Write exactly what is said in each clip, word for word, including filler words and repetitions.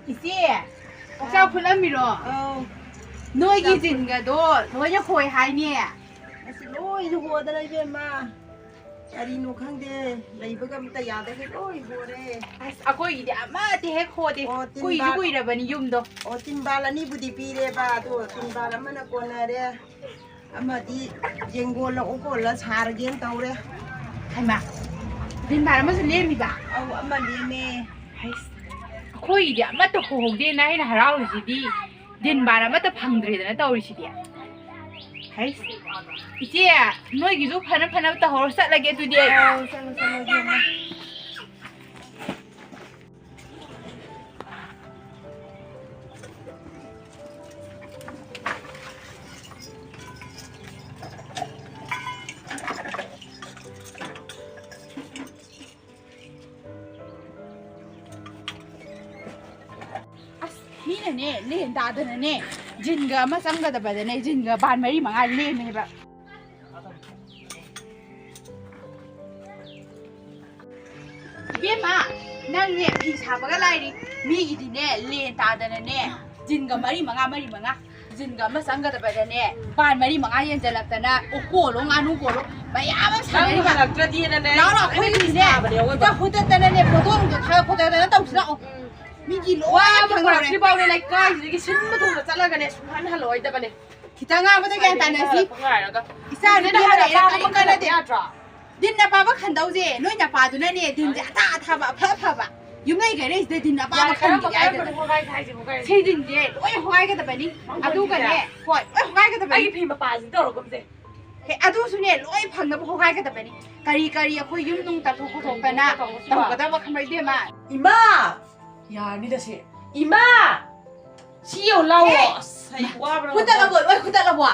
ꯏꯆꯦ, ꯑꯣꯛꯆꯥꯛ ꯐꯨꯠꯂꯝꯃꯤꯔꯣ? ꯑꯧ꯫ ꯅꯣꯏꯒꯤ ꯆꯥꯛ ꯐꯨꯠ- ꯖꯤꯟꯒꯗꯣ ꯂꯣꯏꯅ ꯈꯣꯏ ꯍꯥꯏꯅꯦ꯫ ꯑꯁ, ꯂꯣꯏꯅ ꯍꯣꯗꯅ ꯏꯕꯦꯝꯃ꯫ ꯀꯔꯤꯅꯣ ꯈꯪꯗꯦ, ꯂꯩꯕꯒ ꯑꯝꯇ ꯌꯥꯗꯒꯩ ꯂꯣꯏ ꯍꯣꯔꯦ꯫ ꯑꯁ, ꯑꯩꯈꯣꯏꯒꯤꯗꯤ ꯑꯃꯠꯇ ꯍꯦꯛ ꯍꯣꯗꯦ꯫ ꯑꯣ, ꯇꯤꯟ ꯀꯨꯏꯁꯨ ꯕꯥ-, ꯀꯨꯏꯔꯕꯅꯤ ꯌꯨꯝꯗꯣ꯫ ꯑꯣ, ꯇꯤꯟꯕꯥꯜ ꯑꯅꯤꯕꯨꯗꯤ ꯄꯤꯔꯦꯕ, ꯑꯗꯣ ꯇꯤꯟꯕꯥꯜ ꯑꯃꯅ ꯀꯣꯟꯅꯔꯦ꯫ ꯑꯃꯗꯤ ꯌꯦꯡꯒꯣꯜꯂ ꯎꯀꯣꯜꯂ ꯁꯥꯔꯒꯦꯅ ꯇꯧꯔꯦ꯫ ꯍꯩꯃꯥ, ꯇꯤꯟꯕꯥꯜ ꯑꯃꯁꯨ ꯂꯦꯝꯃꯤꯕ? ꯑꯧ, ꯑꯃ ꯂꯦꯝꯃꯦ꯫ ꯍꯩꯁ, ꯑꯩꯈꯣꯏꯒꯤꯗꯤ ꯑꯃꯠꯇ ꯍꯣꯍꯧꯗꯦꯅ ꯑꯩꯅ ꯍꯔꯥꯎꯔꯤꯁꯤꯗꯤ, ꯇꯤꯟꯕꯥꯜ ꯑꯃꯠꯇ ꯐꯪꯗ꯭ꯔꯦꯗꯅ ꯇꯧꯔꯤꯁꯤꯗꯤ꯫ ꯍꯩꯁ, ꯏꯆꯦ, ꯅꯣꯏꯒꯤꯁꯨ ꯐꯅ ꯐꯅꯕ ꯇꯧꯍꯧꯔꯣ, ꯆꯠꯂꯒꯦ ꯑꯗꯨꯗꯤ ꯑꯩ꯫ ꯑꯧ, ꯆꯠꯂꯣ, ꯆꯠꯂꯣ, ꯏꯕꯦꯝꯃ꯫ ꯑꯁ, ꯃꯤꯅꯅꯦ, ꯂꯦꯟ ꯇꯥꯗꯅꯅꯦ, ꯖꯤꯟꯒ ꯑꯃ ꯆꯪꯒꯗꯕꯗꯅꯦ, ꯖꯤꯟꯒ ꯕꯥꯟ ꯃꯔꯤ ꯃꯉꯥ ꯂꯦꯝꯃꯦꯕ꯫ ꯏꯕꯦꯝꯃ, ꯅꯪꯅꯦ ꯐꯤ ꯁꯥꯕꯒ ꯂꯥꯏꯔꯤ, ꯃꯤꯒꯤꯗꯤꯅꯦ, ꯂꯦꯟ ꯇꯥꯗꯅꯅꯦ, ꯖꯤꯟꯒ ꯃꯔꯤ ꯃꯉꯥ, ꯃꯔꯤ ꯃꯉꯥ, ꯖꯤꯟꯒ ꯑꯃ ꯆꯪꯒꯗꯕꯗꯅꯦ, ꯕꯥꯟ ꯃꯔꯤ ꯃꯉꯥ ꯌꯦꯟꯖꯜꯂꯛꯇꯅ, ꯑꯣꯛ ꯀꯣꯜꯂꯣ, ꯉꯥꯅꯨ ꯀꯣꯜꯂꯣ, ꯃꯌꯥꯝ ꯑꯃ ꯅꯪ ꯁꯥꯟꯅꯔꯤꯕ꯫ ꯍꯜꯂꯛꯇ꯭ꯔꯗꯤꯅꯅꯦ, ꯂꯥꯛꯑꯣ, ꯂꯥꯛꯑꯣ, ꯑꯩꯈꯣꯏꯒꯤꯗꯤꯅꯦ, ꯁꯥꯕꯅꯦ ꯑꯋꯣꯏꯕ꯫ ꯍꯦꯛꯇ ꯍꯨꯠꯇꯠꯇꯅꯅꯦ, ꯐꯣꯇꯣ ꯅꯨꯡꯗꯣ ꯊꯥꯒꯠ ꯈꯣꯠꯇꯠꯇꯅ ꯇꯧꯁꯤ ꯂꯥꯛꯑꯣ꯫ ꯎꯝ꯫ ꯃꯤꯒꯤ ꯂꯣꯏ ꯋꯥ ꯑꯃ ꯐꯪꯍꯧꯔꯦ꯫ ꯄꯨꯔꯛꯇ꯭ꯔꯤ ꯐꯥꯎꯅꯦ ꯂꯩꯀꯥꯏꯁꯤꯗꯒꯤ ꯁꯤꯟꯕ ꯊꯨꯡꯅ ꯆꯠꯂꯒꯅꯦ ꯁꯨꯡꯍꯟ ꯍꯜꯂꯛꯑꯣꯏꯗꯕꯅꯦ꯫ ꯈꯤꯇꯪ ꯉꯥꯡꯕꯗ ꯒ꯭ꯌꯥꯟ ꯇꯥꯅꯁꯤ꯫ ꯍꯜꯂꯛꯄ ꯉꯥꯏꯔꯒ꯫ ꯏꯆꯥ ꯅꯨꯄꯤ ꯑꯃ ꯂꯩꯔꯦ, ꯀꯔꯤꯝ ꯀꯥꯟꯅꯗꯦ꯫ ꯌꯥꯗ꯭ꯔꯣ? ꯗꯤꯟ ꯑꯄꯥꯕ ꯈꯟꯗꯧꯁꯦ ꯅꯣꯏ ꯅꯄꯥꯗꯨꯅꯅꯦ, ꯗꯤꯟꯁꯦ ꯑꯊꯥ ꯑꯊꯥꯕ ꯑꯐ ꯑꯐꯕ ꯌꯨꯝꯂꯩ ꯀꯩꯔꯩꯁꯤꯗ ꯗꯤꯟ ꯑꯄꯥꯕ ꯌꯥꯔꯦ, ꯈꯟꯕꯤꯒꯦ ꯀꯔꯝꯕ ꯍꯥꯏꯗꯅ꯫ ꯀꯔꯝꯕꯅꯣ ꯍꯣꯒꯥꯏꯁꯦ ꯍꯥꯏꯁꯦ, ꯍꯣꯒꯥꯏꯁꯦ? ꯁꯤ ꯗꯤꯟꯁꯦ ꯂꯣꯏ ꯍꯣꯒꯥꯏꯒꯗꯕꯅꯤ꯫ ꯃꯪ ꯑꯗꯨꯒꯅꯦ, ꯐꯪꯗ꯭ꯔꯤꯁꯦ꯫ ꯍꯣꯏ, ꯂꯣꯏ ꯍꯣꯒꯥꯏꯒꯗꯕꯅꯤ꯫ ꯑꯩꯒꯤ ꯐꯤ ꯃꯄꯥꯁꯤꯗ ꯇꯧꯔꯒꯨꯝꯁꯦ꯫ ꯍꯦ, ꯑꯗꯨꯁꯨꯅꯦ ꯂꯣꯏ ꯐꯪꯅꯕ ꯍꯣꯒꯥꯏꯒꯗꯕꯅꯤ꯫ ꯀꯔꯤ ꯀꯔꯤ ꯑꯩꯈꯣꯏ ꯌꯨꯝ ꯅꯨꯡ ꯇꯥꯊꯣꯛ ꯈꯣꯠꯇꯣꯛꯇꯅ ꯇꯧꯒꯗꯕ ꯈꯪꯕ꯭ꯔꯥ ꯏꯕꯦꯝꯃ? ꯏꯃꯥ! ꯌꯥꯔꯅꯤꯗ ꯁꯤ꯫ ꯏꯃꯥ! ꯁꯤ ꯌꯦꯡꯉꯨ ꯂꯥꯎꯋꯣ꯫ ꯍꯦ! ꯑꯁ, ꯑꯩ ꯋꯥꯕ꯭ꯔꯥ ꯍꯨꯠꯇꯠꯂꯕꯣ? ꯂꯣꯏ ꯍꯨꯠꯇꯠꯂꯕꯣ?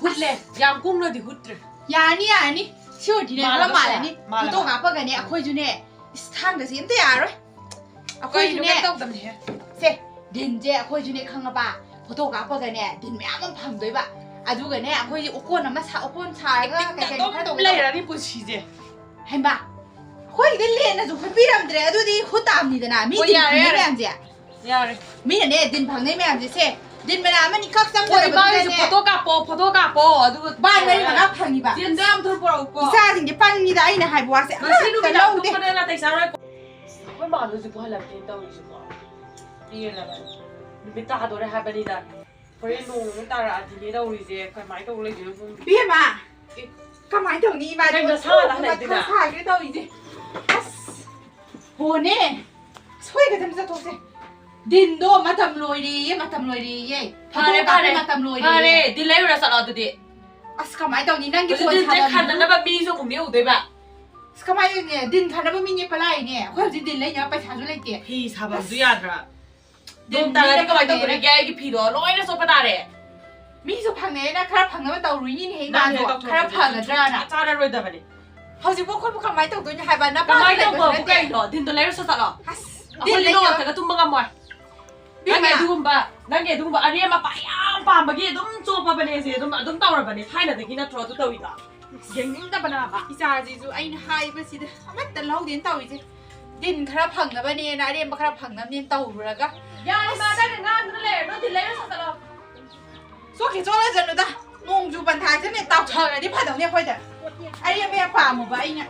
ꯍꯨꯠꯂꯦ꯫ ꯌꯥꯝ ꯀꯨꯡꯅꯗꯤ ꯍꯨꯠꯇ꯭ꯔꯦ꯫ ꯌꯥꯔꯅꯤ, ꯌꯥꯔꯅꯤ꯫ ꯁꯤ ꯑꯣꯏꯔꯗꯤꯅꯦ ꯈꯔ ꯃꯥꯜꯂꯕ ꯁꯦ? ꯃꯥꯜꯂꯅꯤ꯫ ꯃꯥꯜꯂꯕ? ꯐꯣꯇꯣ ꯀꯥꯞꯄꯒꯅꯦ ꯑꯩꯈꯣꯏꯁꯨꯅꯦ, ꯏꯁ, ꯊꯥꯡꯒꯁꯦ ꯑꯝꯇ ꯌꯥꯔꯔꯣꯏ꯫ ꯀꯩꯅꯣ ꯑꯩꯈꯣꯏꯁꯨꯅꯦ, ꯀꯩꯝ ꯇꯧꯗꯕꯅꯦꯍꯦ꯫ ꯁꯦ, ꯗꯤꯟꯁꯦ ꯑꯩꯈꯣꯏꯁꯨꯅꯦ ꯈꯪꯉꯕ? ꯐꯣꯇꯣ ꯀꯥꯞꯄꯒꯅꯦ, ꯗꯤꯟ ꯃꯌꯥꯝ ꯑꯃ ꯐꯪꯗꯣꯏꯕ꯫ ꯑꯗꯨꯒꯅꯦ, ꯑꯩꯈꯣꯏꯁꯦ ꯎꯀꯣꯟ ꯑꯃ ꯁꯥ-, ꯎꯀꯣꯟ ꯁꯥꯔꯒ acting ꯀꯩ ꯀꯩꯅꯣ ꯑꯗꯨꯝ ꯈꯔ ꯇꯧꯕ ꯂꯩꯔꯅꯤ ꯄꯨꯟꯁꯤꯁꯦ꯫ ꯍꯩꯃꯥ, ꯑꯩꯈꯣꯏꯒꯤꯗꯤ ꯂꯦꯟꯅꯁꯨ ꯍꯨꯠꯄꯤꯔꯝꯗ꯭ꯔꯦ, ꯑꯗꯨꯗꯤ ꯍꯨꯠ ꯇꯥꯕꯅꯤꯗꯅ, ꯃꯤ ꯍꯣꯏ, ꯗꯤꯟ ꯌꯥꯔꯦ, ꯐꯪꯉꯤ ꯌꯥꯔꯦ꯫ ꯃꯌꯥꯝꯁꯦ꯫ ꯌꯥꯔꯦ꯫ ꯃꯤꯅꯅꯦ ꯗꯤꯟ ꯐꯪꯅꯩ ꯃꯌꯥꯝꯁꯦ ꯁꯦ, ꯗꯤꯟ ꯃꯅꯥ ꯑꯃꯅꯤ ꯈꯛ ꯍꯣꯏ, ꯏꯃꯥꯒꯤꯁꯨ ꯆꯪꯒꯗꯕꯗꯨꯗꯅꯦ ꯐꯣꯇꯣ ꯀꯥꯞꯄꯣ, ꯐꯣꯇꯣ ꯀꯥꯞꯄꯣ, ꯑꯗꯨꯒ ꯕꯥꯟ ꯃꯔꯤ ꯃꯉꯥ ꯐꯪꯉꯤꯕ꯫ ꯆꯦꯟꯗ ꯌꯥꯝ ꯊꯨꯅ ꯄꯨꯔꯛꯎꯀꯣ꯫ ꯏꯆꯥꯁꯤꯡꯁꯦ ꯄꯪꯉꯤꯗ, ꯑꯩꯅ ꯍꯥꯏꯕ ꯋꯥꯁꯦ ꯉꯁꯤ ꯑꯃꯠꯇ ꯅꯨꯃꯤꯗꯥꯡ ꯂꯧꯗꯦ꯫ ꯇꯨꯝꯕꯗ ꯅꯥꯇꯩ ꯆꯥꯔꯣꯏꯀꯣ꯫ ꯑꯩꯈꯣꯏ ꯃꯥꯗꯣ ꯍꯧꯖꯤꯛ ꯄꯨꯍꯜꯂꯛꯇꯦ ꯇꯧꯔꯤꯁꯤꯕꯣ꯫ ꯄꯦꯜꯂꯕꯅꯤ꯫ ꯅꯨꯃꯤꯠ ꯇꯥꯗꯣꯔꯦ ꯍꯥꯏꯕꯅꯤꯗ꯫ ꯍꯣꯔꯦꯟ ꯅꯣꯡ ꯑꯃꯨꯛ ꯇꯥꯔꯛꯑꯗꯤꯅꯦ ꯇꯧꯔꯤꯁꯦ꯫ ꯀꯃꯥꯏꯅ ꯇꯧ ꯂꯩꯗꯣꯏꯅꯣ ꯈꯪꯗꯦ꯫ ꯏꯕꯦꯝꯃ, ꯑꯦ꯫ ꯀꯃꯥꯏꯅ ꯇꯧꯅꯤ? ꯏꯃꯥꯗꯤ ꯀꯩꯅꯣ, ꯑꯣꯟꯊꯣꯛꯅ ꯁꯥꯗ ꯍꯜꯂꯛꯏꯗꯨꯅ? ꯃꯊꯥ ꯁꯥꯒꯦ ꯇꯧꯔꯤꯁꯦ꯫ ꯑꯁ, ꯍꯣꯅꯦ, ꯁꯣꯏꯒꯗꯕ ꯆꯠꯊꯣꯛꯁꯦ꯫ ꯗꯤꯟꯗꯣ ꯃꯇꯝ ꯂꯣꯏꯔꯦꯌꯦ, ꯃꯇꯝ ꯂꯣꯏꯔꯦꯌꯦ꯫ ꯐꯔꯦ, ꯐꯣꯇꯣ ꯀꯥꯞꯄꯩ ꯐꯔꯦ꯫ ꯃꯇꯝ ꯂꯣꯏꯔꯦꯌꯦ꯫ ꯐꯔꯦ, ꯗꯤꯟ ꯂꯩꯔꯨꯔ ꯆꯠꯂꯣ ꯑꯗꯨꯗꯤ꯫ ꯑꯁ, ꯀꯃꯥꯏꯅ ꯇꯧꯅꯤ? ꯅꯪꯒꯤ ꯍꯧꯖꯤꯛ ꯐꯣꯟ ꯗꯤꯟꯁꯦ ꯁꯥꯟꯅꯕꯗꯨ- ꯈꯟꯅꯅꯕ ꯃꯤꯁꯨ ꯑꯃꯨꯛ ꯅꯦꯛꯎꯗꯣꯏꯕ꯫ ꯑꯁ, ꯀꯃꯥꯏꯅ ꯇꯧꯅꯤ? ꯗꯤꯟ ꯈꯟꯅꯕ ꯃꯤꯅꯦ ꯄꯂꯥꯏꯅꯦ꯫ ꯑꯩꯈꯣꯏ ꯍꯧꯖꯤꯛ ꯗꯤꯟ ꯂꯩꯅꯕ ꯄꯩꯁꯥꯁꯨ ꯂꯩꯇꯦ꯫ ꯐꯤ ꯁꯥꯕꯁꯨ ꯑꯁ꯫ ꯌꯥꯗ꯭ꯔꯥ? ꯗꯤꯟ ꯅꯣꯡ ꯇꯥꯔꯗꯤ ꯂꯩꯅꯕ ꯀꯃꯥꯏꯅ ꯂꯩꯔꯦ꯫ ꯇꯧꯗꯣꯔꯤꯒꯦ? ꯑꯩꯒꯤ ꯐꯤꯗꯣ ꯂꯣꯏꯅ ꯆꯣꯠꯄ ꯇꯥꯔꯦ꯫ ꯃꯤꯁꯨ ꯐꯪꯅꯩꯅ ꯈꯔ ꯐꯪꯅꯕ ꯇꯧꯔꯨꯏꯅꯤꯅꯦꯍꯦ, ꯅꯪꯅꯦ ꯏꯃꯥꯁꯨ ꯇꯧꯊꯣꯔꯛꯄꯗꯣ ꯈꯔ ꯐꯒꯗ꯭ꯔꯥꯅ꯫ ꯁꯨꯡꯆꯥ ꯆꯥꯔꯔꯣꯏꯗꯕꯅꯤ꯫ ꯍꯧꯖꯤꯛꯄꯨ ꯑꯩꯈꯣꯏꯕꯨ ꯀꯃꯥꯏꯅ ꯇꯧꯗꯣꯏꯅꯣ ꯍꯥꯏꯕ? ꯅꯄꯥꯁꯨ ꯀꯃꯥꯏꯅ ꯂꯩꯕꯁꯨ ꯇꯧꯕꯕꯨ ꯅꯠꯇꯦ꯫ ꯀꯩꯅꯣ? ꯗꯤꯟꯗꯣ ꯂꯩꯔꯨ ꯆꯠꯂꯣ꯫ ꯑꯁ, ꯗꯤꯟ ꯑꯩꯈꯣꯏꯗꯤ ꯂꯩꯅꯕ- ꯅꯣꯡꯉꯥꯜꯂꯒ ꯇꯨꯝꯕ ꯉꯝꯃꯣꯏ꯫ ꯅꯪꯒꯤ ꯏꯕꯦꯝꯃ, ꯑꯗꯨꯒꯨꯝꯕ, ꯅꯪꯒꯤ ꯑꯗꯨꯒꯨꯝꯕ ꯑꯔꯦꯝ ꯑꯄꯥ ꯌꯥꯝ ꯄꯥꯝꯕꯒꯤ ꯑꯗꯨꯝ ꯆꯣꯞꯄꯕꯅꯦ ꯁꯦ, ꯑꯗꯨꯝ, ꯑꯗꯨꯝ ꯇꯧꯔꯕꯅꯦ꯫ ꯊꯥꯏꯅꯗꯒꯤ ꯅꯠꯇ꯭ꯔꯣ ꯑꯗꯨ ꯇꯧꯔꯤꯗꯣ? ꯌꯦꯡꯅꯤꯡꯗꯕꯅ ꯍꯥꯏꯕ꯫ ꯏꯆꯥꯁꯤꯁꯨ ꯑꯩꯅ ꯍꯥꯏꯕꯁꯤꯗ ꯑꯃꯠꯇ ꯂꯧꯗꯦꯅ ꯇꯧꯔꯤꯁꯦ꯫ ꯗꯤꯟ ꯈꯔ ꯐꯪꯅꯕꯅꯦꯅ, ꯑꯔꯦꯝꯕ ꯈꯔ ꯐꯪꯅꯕꯅꯦꯅ ꯇꯧꯔꯨꯔꯒ ꯌꯥꯔꯦ, ꯏꯃꯥ, ꯅꯪꯅ ꯉꯥꯡꯗꯅ ꯂꯩꯔꯅꯨ, ꯗꯤꯟ ꯂꯩꯔꯨ ꯆꯠꯂꯣ꯫ ꯆꯣꯠꯀꯦ ꯆꯣꯠꯂꯖꯅꯨꯗ, ꯅꯣꯡꯖꯨ ꯄꯟꯊꯥꯁꯤꯅꯦ ꯇꯥꯎꯊꯔꯗꯤ ꯐꯗꯧꯅꯦ ꯑꯩꯈꯣꯏꯗ꯫ ꯑꯔꯦꯝꯕ ꯌꯥꯝ ꯄꯥꯝꯃꯨꯕ ꯑꯩꯅ꯫